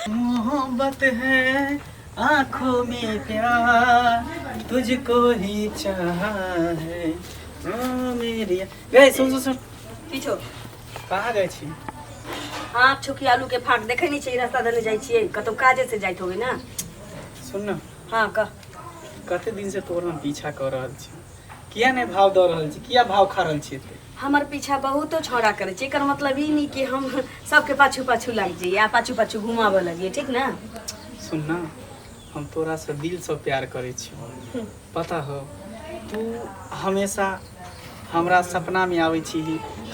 मोहब्बत है आंखों में प्यार तुझको ही चाहा है हाँ मेरी गए। सुन सुन सुन। किछो। कहाँ जाइ छी? हाँ, छुकी आलू के फाक देखै नहीं छियै, रास्ता देने जाइ छियै, कतौ काजे से जाइत होबै ना। सुन न। हाँ, कह। कते दिन से तोर हम पीछा कऽ रहल छी, किया नहि भाव दऽ रहल छी, किया भाव खा रहल छी एते? हमर पीछा बहुतो छौड़ा करै छै, एकर मतलब ई नहि कि हम सबके पाछू पाछू लागि जइए आ पाछू पाछू घुमाबऽ लगिए, ठीक ने? सुन न, हम तोरासँ दिलसँ प्यार करै छी, पता हो? तू हमेशा हमरा सपनामे आबै छी,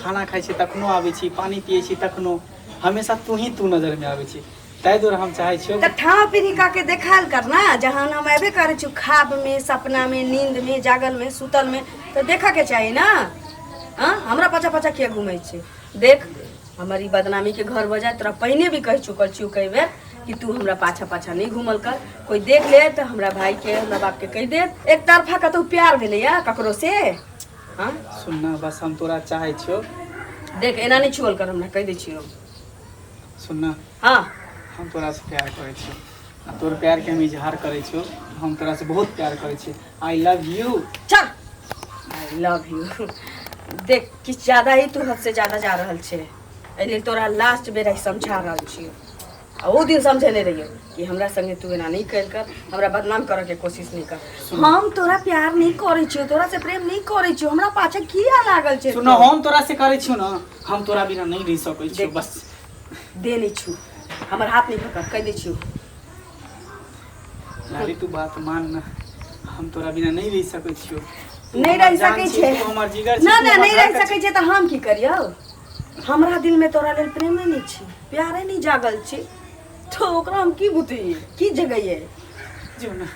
खाना खाइ छी तखनो आबै छी, पानि पियै छी तखनो, हमेशा तू ही तू नजरमे आबै छी। ताहि दुआरे हम चाहै छियौ। तऽ ठाव पीढ़ी कऽ के देखायल कर ना, जहन हम अयबे करै छी ख्वाब में, सपना में, नींद में, जागल में, सुतल में, तऽ देखऽ के चाही ना। हाँ, हमरा पाछा पाछा किया घूमै छै? देख, हमर ई बदनामी के घर भऽ जाय। तोरा पहिने भी कहि चुकल छियौ कई बेर कि तू हमरा पाछा पाछा नहीं घूमल कर, कोई देख ले तऽ हमरा भाई के, हमरा बाप के कहि देत। एक तरफा कतहु प्यार भेलैया ककरो से? हाँ। सुन ना, बस हम तोरा चाहै छियौ। देख, एना नहीं छुअल कर हमरा, कहि दै छियौ। सुन ना। हाँ। हम तोरासँ प्यार करै छियौ आ तोर प्यारके हम इजहार करै छियौ। हम तोरासँ बहुत प्यार करै छी। I love you. चल, I love you. देख, किछु ज्यादा ही तू हद से ज्यादा जा रहल छै, एहि लेल तोरा लास्ट बेर आइ समझा रहल छियौ। आ ओ दिन समझेने रहियौ कि हमरा संगे तू एना नहीं करि कर, हमरा बदनाम करऽ के कोशिश नहीं कर। हम तोरा प्यार नहीं करै छियौ, तोरा से प्रेम नहीं करै छियौ, हमरा पाछे किया लागल छै? सुन, हम तोरा से करै छियौ ना, हम तोरा बिना नहीं रहि सकै छियौ। देख। बस। दे नहीं छू, हमर हाथ नहीं पकड़, कहि दै छियौ। लाली, तू बात मान ना, हम तोरा बिना नहीं रहि सकै छियौ। तू नहीं हमर रहि जान सकै छी, छै। तू हमर जिगर छी, ना तू ना हमर नहीं रहि धड़कन सकै छै तऽ हम की करियौ? हमरा दिल में तोरा लेल प्रेमे नहीं छी, प्यारे नहीं जागल छी, तो ओकरा हम की बुतैयै, की जगैयै? छी। जो ना,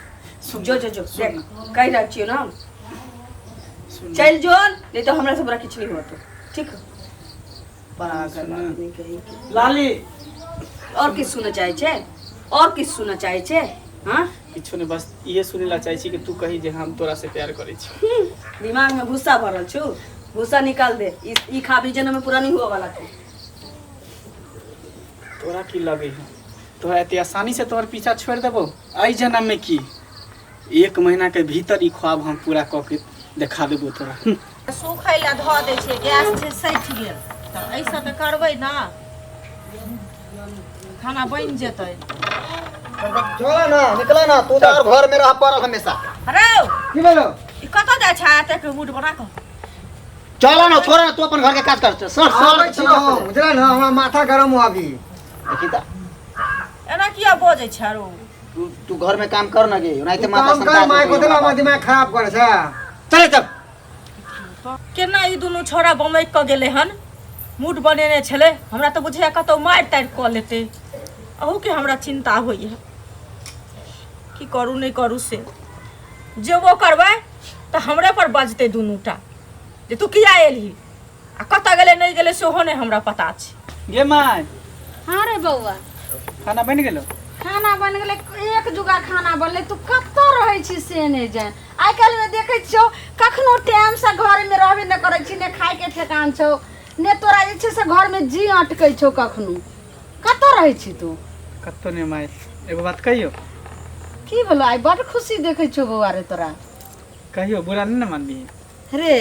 सुन। जो जो जो। सुन। देख। ना। कहि रहल छियौ ना हम। सुन ना। चलि जो, नहीं तो हमरा से बड़ा किछु नहीं होतो, ठीक? पागल सुन ना। आदमी कहीं के। लाली। और किछु सुनऽ चाहै छै? और किछु सुनऽ चाहै छै? हाँ? किछो नहि, बस इहे सुनै ला चाहै छी कि तू कही जे हम तोरा से प्यार करै छी। दिमाग में गुस्सा भरल छौ, गुस्सा निकाल दे। ई ई खा भी जन्म में पूरा नहीं हुआ वाला तू। तोरा की लगे है, तोरा एते आसानी से तोहर पीछा छोड़ देबो? एहि जन्म में की, एक महीना के भीतर ई ख्वाब हम पूरा कऽ के देखा देबो तोरा। सुखै लए धऽ दै छियै, गैस छै सठि गेल, तऽ एहिसँ तऽ करबै ने, खाना बनि जेतै। चलो ना, निकला ना, तू तो और घर में रह पड़ल हमेशा। अरे। की भेलो? ई कतऽ जाइ छै एतेक मूड बना कऽ? चलो ना, छोड़ ना, तू अपन घर के काज कर। सर आबै सर छी हम, बुझल ने? हमरा माथा गरम हो अभी। देखी तऽ। एना किया बजै छै आरो? तू तू घर में काम कर ना गे, ओनाहिते तू माथा काम कर। संता माय को देला, हमर दिमाग खराब करे छै। चले चल। केना ई दुनू छोड़ा बमकि कऽ गेलै हन? मूड बनेने छलै, हमरा तऽ बुझैया कतहु मारि तारि कऽ लेतै। अहूके हमरा चिन्ता होइए, की करू नहि करू। से जेबो करबै तऽ हमरे पर बजतै दुनूटा जे तू किया एलही आ कतऽ गेलै नहि गेलै सेहो नहि हमरा पता छै। गे माय। हाँ रे बौआ। खाना बनि गेलो? खाना बनि गेलै, एक जुगा खाना बनलै। तू कतऽ रहै छी से नहि जान। आइ काल्हिमे देखै छियौ, कखनो टाइमसँ घरमे रहबे नहि करै छी, ने खायके ठेकान छौ, ने तोरा जे छै से घरमे जी अटकै छौ कखनो। कतऽ रहै छी तू? कतौ नहि माय। एगो बात कहियौ? की भेलौ? आइ बड्ड खुशी देखै छियौ बौआ रे तोरा। कहियौ, बुरा नहि ने मानबही? रे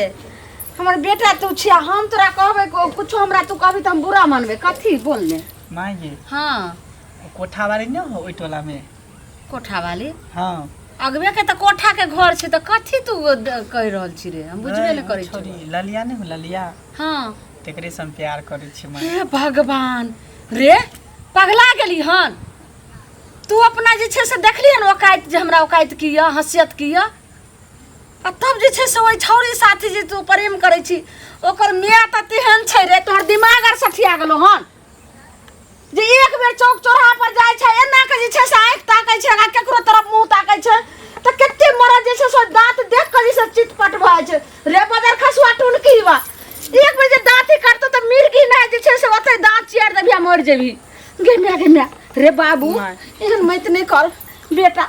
हमर बेटा तू छिया, हम तोरा कहबै कुछो, हमरा तू कहबी तऽ हम बुरा मानबै? कथी बोलने? माय गे। हाँ। ओ कोठा वाली नहि हो ओहि टोला में? कोठा वाली? हाँ। अगबे के तऽ कोठा के घर छै, तऽ कथी तू कहि रहल छी रे? हम बुझबे नहि करै छी। छोरी ललिया नहि हो ललिया? हाँ। तेकरे से हम प्यार करै छी माय। हे भगवान रे, पगला गेली हन तू? अपना जे छै से देखली हन औकाइत, जे हमरा औकाइत की यऽ, हसियत की यऽ, आ तब जे छै से ओहि छौरी साथी जे तू प्रेम करै छी, ओकर माय तऽ तेहन छै रे, तोहर दिमाग आर सठिया गेलौ हन जे एक बेर चौक चौराहा पर जाइ छै, एना के जे छै से आँखि ताकै छै, आ केकरो तरफ मुँह ताकै छै तऽ कते मरद जे छै से दाँत देख कऽ जे छै चितपट भऽ जाइ छै रे। बदर खसुआ टुनकी बा, एक बेर जे दाँती काटतौ तऽ मिर्गी नहि जे छै से ओतै दाँत चियार देबही आ मरि जेबही। गे माय, गे माय रे बाबू, एहन मत नहि कर बेटा,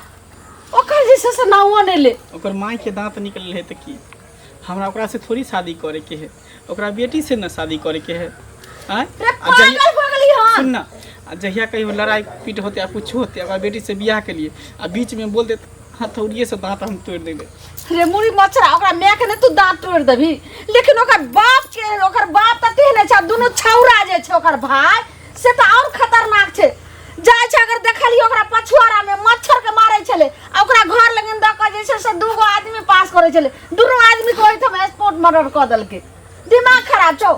ओकर जे छै से नामो नहि ले। ओकर माय के दांत निकलल है तऽ की? हमरा ओकरा से थोड़ी शादी करे के है ओकरा बेटी से न शादी करे के है आँय? रे आ जहिया- पागल भऽ गेली हन सुन ना आ जहिया कहियो लड़ाई पीट होते आ कुछ होते ओकरा बेटी से बियाह के लिए आ बीच में बोल देते हथौड़िए से दांत हम तोड़ देबै रे मुड़ी मछरा ओकरा माय के ने तू दांत तोड़ देबही लेकिन ओकर बाप के ओकर बाप तऽ तेहने छै आ दुनू छौरा जे छै ओकर भाय से तऽ और खतरनाक छै जाइ छै अगर देखलियै ओकरा पछुआरा में मच्छर के मारै छलै आ ओकरा घर लगन दऽ कऽ जे छै से दूगो आदमी पास करै छलै दुनू आदमी के ओहिठाम स्पॉट मर्डर कऽ देलकै दिमाग खराब छौ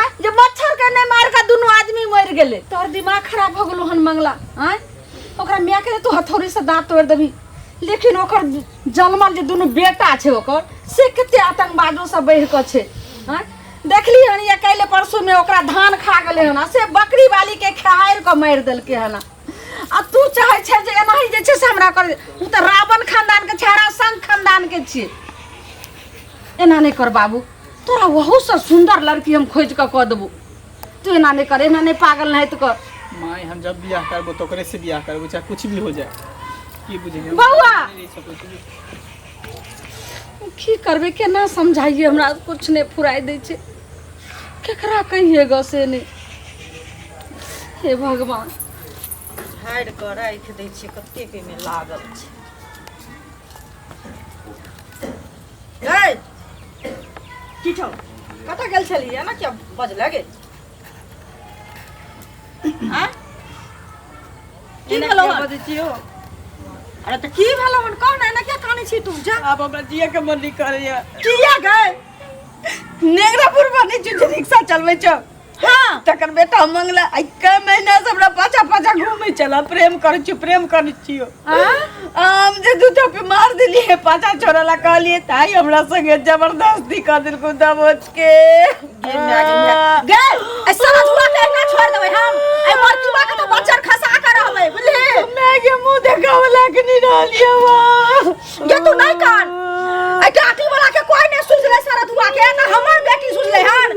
आँय जे मच्छर के नहि मारि कऽ दुनू आदमी मरि गेलै तोहर दिमाग खराब भऽ गेलौ हन मंगला आँय ओकरा माय के तू हथौड़ी से दाँत तोड़ि देबही लेकिन ओकर जनमल जे दुनू बेटा छै ओकर से कते आतंकवादो सब बढ़ि कऽ छै आँय देखली हन या काल्हि परसू में ओकरा धान खा गेलै हन आ से बकरी वाली के खेहारि कऽ मारि देलकै हन आ तू चाहै छै जे एनाही जे छै से हमरा कर ओ तऽ रावण खानदान के छै हमरा संग खानदान के छियै एना नहि कर बाबू तोरा ओहूसँ सुन्दर लड़की हम खोजि कऽ कऽ देबो तू एना नहि कर एना नहि पागल नहि तऽ कर माय हम जब बियाह करबो तो ओकरे से बियाह करबो चाहे कुछ भी हो जाए की बुझे बौआ! की करबै केना समझाइए हमरा कुछ नहि फुराइ दै छै केकरा कहिए गऽ से नहि हे भगवान झाड़ि कऽ राखि दै छियै कतेक एहिमे लागल छै गै की छौ कतऽ गेल छलियै एना किया बजले गे आँय? की भेलौ हन? बजै छियौ अरे तऽ की भेलौ हन कह ने एना किया कानै छी तू जा आब हमरा जिए के मन नहीं करैया किया गै नेगरापुर बनै छी जे रिक्शा चलबै छौ हाँ तकर बेटा मंगला आइ कै महीना से हमरा पाछा पाछा घूमै छला प्रेम करै छी प्रेम करै छियो हम जे दू थप्पी मार देलियै पाछा छोड़ला कहलियै ताई हमरा संगे जबरदस्ती कऽ देलको दबोच के गे माय गे माय गे ऐ सारा झुआ के एना छोड़ देबै हम ऐ मरचुआ के तऽ बच्चर खसा के रहबै बुझली माय के मुंह देखावला के नहीं रहलियै बा गे तू नहीं कान ऐ टाटी वाला के कोई नहीं सुझले सारा धुआ के ना हमर बेटी सुझले हन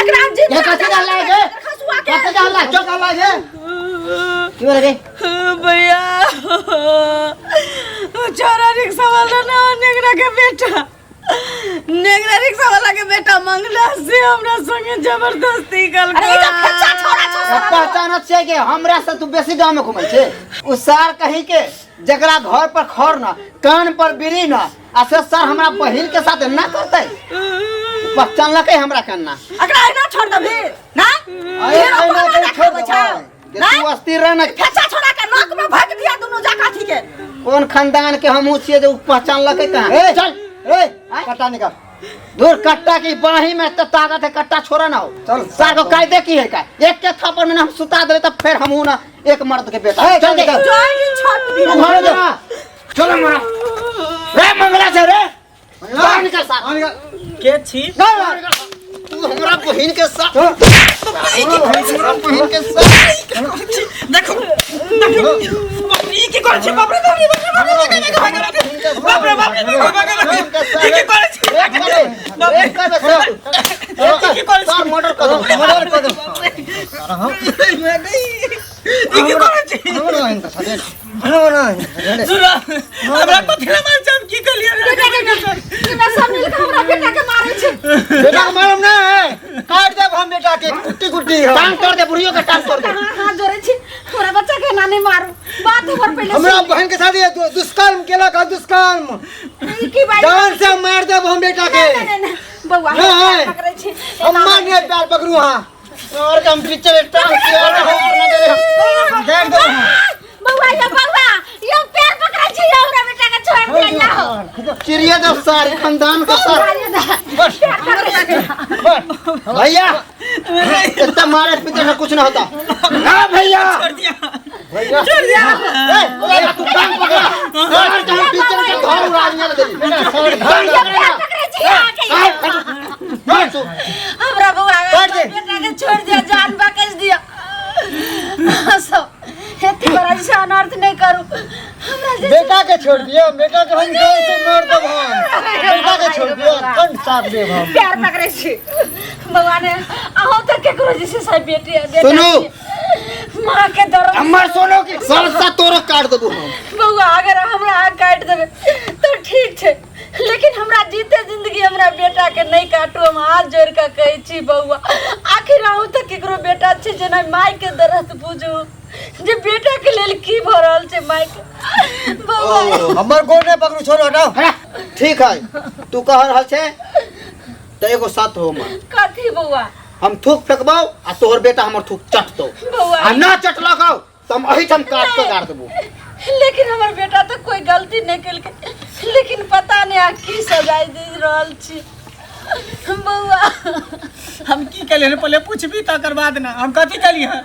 एकरा जीव ये कथी डालला है गे? खसुआ के कथी डालला चुप डालला गे की बोले गे भैया छोरा रिक्शा वाला ना नेगरा के बेटा नेगरा रिक्शा वाला के बेटा मंगला से हमरा संगे जबरदस्ती कल अरे ई तो खच्चा छोरा छौ सारा पहचानत छै कि हमरा से तू बेसी गाँव में घूमै छै उ सार कही के जकरा घर पर खर न कान पर बीड़ी न आ से सर हमरा बहिन के साथ ना करतै पहचानलकै हमरा कन्ना एकरा एना छोड़ देबही ना अरे एना कहीं छोड़ देबै जे तू अस्थिर रह न खच्चा छोरा के नाक में भक दिया दुनू जाका थी के कोन खानदान के हमहूँ छियै जे उ पहचानलकै कहाँ चल ए कट्टा निकाल दूर कट्टा की बाही में तो ताकत है कट्टा छोड़ा ना हो चल। सार को कायदे की है का एक के थप्पड़ में ना हम सुता देले तब फिर हमहू ना एक मर्द के बेटा ए, चल चल, देख चल। जोई छोड़ तू घरे जा चलो मरा रे मंगला से रे बाहर निकल सार बाहर निकाल के छी बाहर निकल तू हमरा बहिन के साथ हमरा बहिन के साथ देखो देखो बाप रे, ई की करै छी बाप रे बाप रे बाप रे बाप रे बाप रे बाप रे बाप रे बाप रे ई की करै छी बाप रे की करै छी सर मर्डर कर दो मर्डर कर दो ई की करै छी हमरा बहिन के साथ हमरा बहिन के साथ सुन हमरा कथी ले मार छी की कहलियै ई सब मिल के हमरा बेटा के मारै छै बेटा के मारम ना काट देब हम बेटा के कुट्टी कुट्टी हम। टांग तोड़ दे बुढ़ियो के टांग तोड़ दे हाथ हाथ जोड़ै छी हमरा बच्चा के एना नहि मारू बात हमर पहिले हमरा बहन के साथ ये दुष्कर्म केलक है दुष्कर्म सुन। ई की बात जान से मार देब हम बेटा के नहीं नहीं नहीं बौआ नहीं। हम पकड़ै छी हम मार नहीं पैर पकड़ू हाँ और कम पीछे टांग तोड़ दे ना दे देख दो बौआ ये बौआ ये पैर पकड़ै छी हमरा बेटा के छोड़ दिया जाओ चिड़िया जब सारी खानदान का सार बस भैया इतना मारे पीटे से कुछ ना होता हाँ भैया भैया ए, तू टांग पकड़ा सार के हम पीछे के घर उड़ा दिया दे टांग पकड़ा पकड़ै छी अहाँके मार तू हमरा बौआ काट दे। बेटा के छोड़ दिया जान बकस दिया सब एते बड़ा जे अनर्थ नहीं करू हमरा जे बेटा के छोड़ दियो बेटा के हम जान से मार देब हम बेटा के छोड़ दियो कंठ साफ देब हम प्यार पकड़ै छी बौआ ने अहूँ तऽ केकरो जे छै से बेटी बेटा सुनू। छी। माँ के दर्द हमर सोनो के सरसा तोरो काट देबू हम बौआ अगर हमरा अहाँ काटि देबै तऽ ठीक छै लेकिन हमरा जीते जिंदगी हमरा बेटा के नहीं काटू। हम हाथ जोड़ के कहै छी बौआ, आखिर अहूँ तऽ केकरो बेटा छी जेना माय के दर्द बुझू जे बेटा के लेल की भऽ रहल छै माय के। बौआ ओ, हमर गोड़ नहीं पकड़ू, छोड़ो हटाओ। हरा, ठीक है, तू कह रहल छे तऽ एगो साथ हो हमर। कथी बौआ? हम थूक फेंकबौ आ तोहर बेटा हमर थूक चटतौ। बौआ आ ना चटलकौ तऽ हम एहिठाम काट के गाड़ देबो। लेकिन हमर बेटा तऽ कोई गलती नहीं केलकै, लेकिन पता नहीं अहाँ की सजाय दे रहल छी बौआ। हम की केलियै हन पहिले पूछबी तकर बाद ना। हम कथी केलियै हन?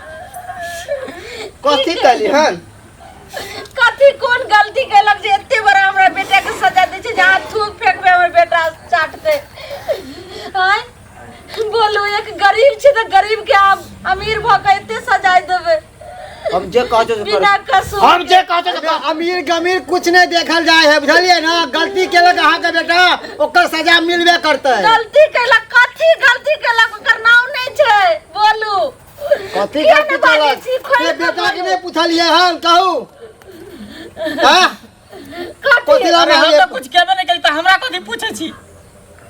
कथी कहली हन? कथी कोन गलती केलक जे एते बड़ा हमरा बेटा के सजा दै छै जे अहाँ थूक फेंकबै हमर बेटा चाटतै? आँय बोलू, एक गरीब छै तऽ गरीब के अहाँ अमीर भऽ के एते सजाय देबै? हम जे कहै छौ से कर। बिना कसूर हम जे कहै छौ से कर। अमीर गमीर कुछ नहीं देखल जाए है, बुझलिए ना? गलती केलक अहाँ के बेटा, ओकर सजा मिलबे करतै। गलती केलक? कथी गलती केलक? ओकर नाम नहीं छै, बोलू कथी किया गलती ने बाजै केलक छी? खोलि से कऽ बेटा के बोलू। नहीं पूछलिए हन, कहू हाँ? कथी? कथी ला अरे हम मारलिए? तऽ कुछ केबे नहि केली तऽ हमरा कथी पूछै छी?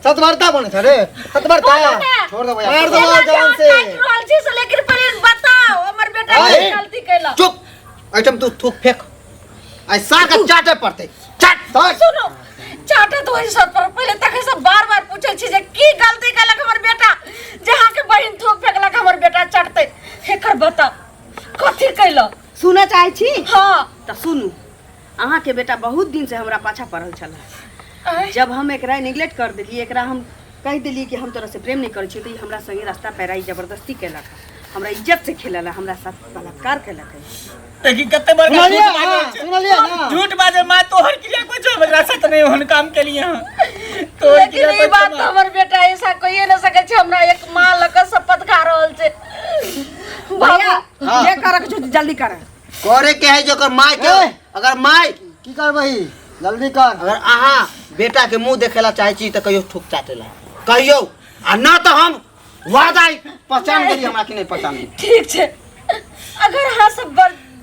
सतवार्ता बने छ रे, सतवार्ता। बोलू ने। छोड़ दे भैया। मार दो एना जान जान से। काटि रहल छी से, लेकिन पहिले बताओ हमर बेटा की अरे। गलती केलक? चुप, एहिठाम तू थूक फेंक, आइ सार के चाटे पड़तै। चाट। सर। सुनो, चाटत ओहि सब पर पहिले तखन सब बार बार पूछै छी जे की गलती केलक हमर बेटा जे अहाँके बहिन थूक फेकलक हमर बेटा चटतै? एकर बताओ कथी केलक? सुनऽ चाहै छी? हाँ। तऽ सुनू, अहाँके बेटा बहुत दिन से हमरा पाछा पड़ल छल। आँय? जब हम एकरा निगलेक्ट कर देलियै, एकरा हम कहि देलियै कि हम तोरा से प्रेम नहीं करै छियौ, तऽ ई हमरा संगे रास्ता पैराई जबरदस्ती केलक, हमरा इज्जत से खेलल, हमरा साथ बलात्कार केलक। देखी कते बड़का सुनलियै? झूठ बाजै हाँ, छै। सुनलियै ना? झूठ बाजै माँ, तोहर क्रिया कोइ छौ हमरा साथ नहि ओहन काम केलियै हँ। तोहर लेकिन क्रिया ई कोइ बात छौ? तऽ हमर बेटा ऐसा कहिए न सकै छै, हमरा एक माँ लऽ कऽ शपथ खा रहल छै। भैया, हाँ। जे करऽ के छौ जल्दी कर। करे के है जे ओकर माय के ए! अगर माय की करबही? जल्दी कर। अगर अहाँ बेटा के मुंह देखेला चाहे छी तऽ कहियो थूक चाटेला कहियो, आ ना तऽ हम वादा पहचान गेली हमरा कि नहीं पहचान गेली। ठीक छै, अगर अहाँ सब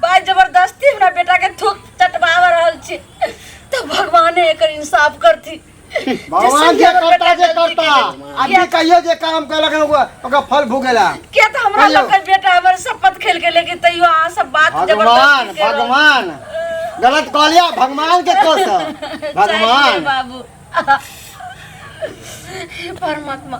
बाय जबरदस्ती हमरा बेटा के थूक चटबाव रहल छी तऽ भगवाने एकर इंसाफ करथि। भगवान जे सही हमर करता बेटा जे गलती करता, केलक। आदमी कहियो जे काम केलक ओकर फल भुगेला। किया तऽ हमरा कहियो। लग बेटा हमर शपथ खेल के, लेकिन तैयो अहाँ सब बात भगवान जबरदस्ती केलहुँ। भगवान गलत कहलिया, भगवान के कोस चाहिए भगवान। बाबू, हे परमात्मा,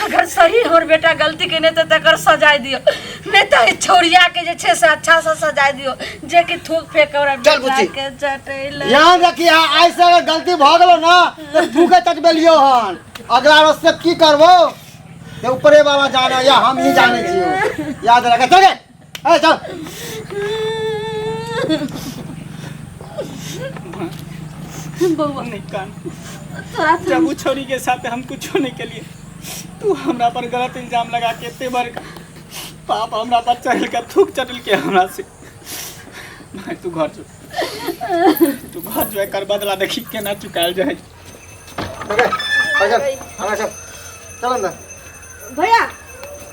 अगर सही हमर बेटा गलती केने तऽ तकर सजाय दियौ, नहीं तऽ ई छौड़िया के जे छै से अच्छा से सजाय दियौ जे कि थूक फेंक हमरा चल बेटा बुच्ची। के चटैला। ध्यान रखिए, आइ से अगर गलती भऽ गेलो ना तऽ थूके चटबेलियो हन, अगला रोज से की करबो ते ऊपरे वाला जाने या हम ही जाने छियो, याद रखे। चल गे, ए चल। बौआ नहीं कान, तोरा जब उ छोरी के साथ हम कुछो नहीं केलिए, तू हमरा पर गलत इल्जाम लगा के एते बड़का पाप हमरा पर चढ़ के थूक चटल के हमरा से। भाई तू घर जो, तू घर जो, एकर बदला देखी केना चुकायल जाए। चल गे, चल, हमरा चल, चल अंदर। भैया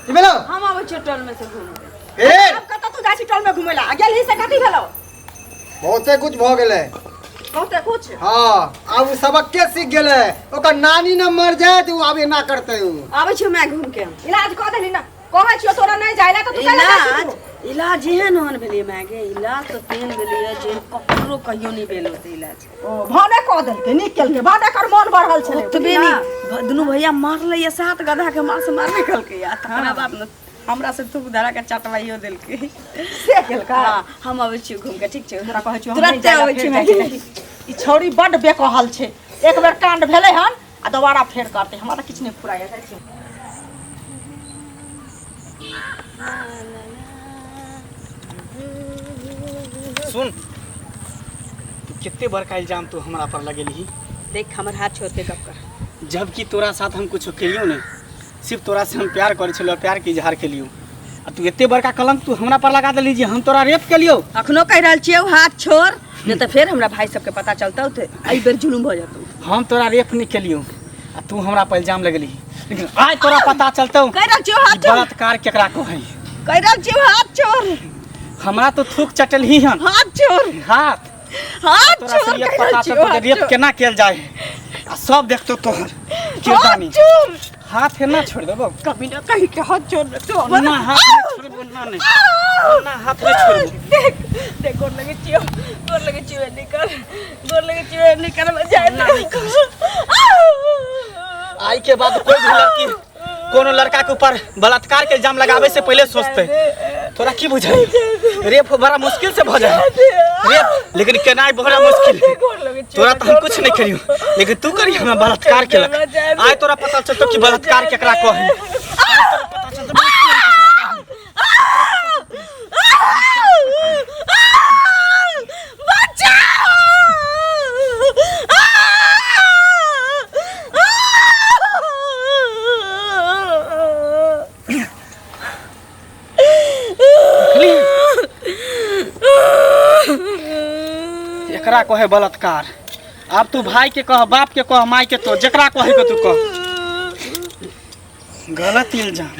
की भेलो? हम आबै छियौ टोल में से घूमे। ए आब कतऽ तू जाइ छी टोल में घुमै ला? आ गेलही से कथी भेलौ? बहुते कुछ भऽ गेलै। बहुते कुछ? हाँ, आब उ सबके सीख गेलै, ओकर नानी न मर जाए तऽ उ आब एना करतै उ। आबै छियौ माय घूम के। इलाज कऽ देली ना, कहै छियौ तोरा नहीं जाइला तऽ तू कैला जाइ छी इलाज तू? इलाज एहन ओहन भेलै माय गे, इलाज तऽ तेहन भेलैए जे ककरो कहियो नहि भेल होतै इलाज। ओ भने कऽ देलकै, नीक केलकै, भने एकर मोन बढ़ल छलै। ओतबे नहि, दुनू भैया मारलै सात गधा के मार से मारबे केलकै, आ तकरा बाद ने हमरा से थूक धरा के चटवाइयो देलकै। से केलकै? हाँ, हम अबै छियौ घूम के, ठीक छै? तोरा कहै छियौ हम नहि तुरन्ते जाइला, अबै फेर छियौ जाइ माय। छी। ई छौड़ी बड्ड बेकहल छै, एक बेर कांड भेलै हन आ दोबारा फेर करतै। हमरा तऽ किछु नहि फुराइया, जाइ छी। सुन, तू कते बड़का इल्जाम तू हमरा पर लगेलही। देख, हमर हाथ छोड़ के गप कर। जबकि तोरा साथ हम कुछो केलियौ नहीं, सिर्फ तोरा से हम प्यार करै छलियौ, प्यार के इजहार केलियौ, आ तू एते बड़का कलंक तू हमरा पर लगा देली जे हम तोरा रेप केलियौ। अखनो कहि रहल छियौ हाथ छोड़, नहीं तऽ फेर हमरा भाई सबके पता चलतौ तऽ एहि बेर जुलुम भऽ जेतौ। हम तोरा रेप नहीं केलियौ आ तू हमरा पर इल्जाम लगेलही, लेकिन आइ तोरा पता चलतौ कहि रहल छियौ हाथ कि छोड़, बलात्कार केकरा कहै। कहि रहल छियौ हाथ छोड़। हमरा तो थूक चटलही हन। हाथ छोड़, हाथ हाथ तोरा छोड़, से ये कहि रहल पता छियौ चलतौ हाथ जे रेप छोड़। केना केल जाय। आ सब देखतो तोहर किरदानी। चुप। हाथ ना छोड़ देबो। कभी ना कहीं के हाथ जोड़ तो ना हाथ नहीं छोड़बो, ना नहीं, ना हाथ नहीं छोड़बो। देख देख, गोर लगे छियो, गोर लगे छियो, निकल, गोर लगे छियो, निकल जाए ना निकल। आई के बाद कोई भी लड़की कोनो लड़का के ऊपर बलात्कार के इल्जाम लगावे से पहले सोचते। तोरा की बुझाई, रेप बड़ा मुश्किल से भ जाए रेप, लेकिन केनाइ बड़ा मुश्किल है। तोरा तो हम कुछ नहीं करियो, लेकिन तू करी हमरा बलात्कार केलक। आइ तोरा पता चलतो कि बलात्कार केकरा कहे। पता चलतो। एकरा कहे बलात्कार। आब तू भाई के कह, बाप के कह, माई के, तो जकरा कहे के तू कह। गलत इल्जाम।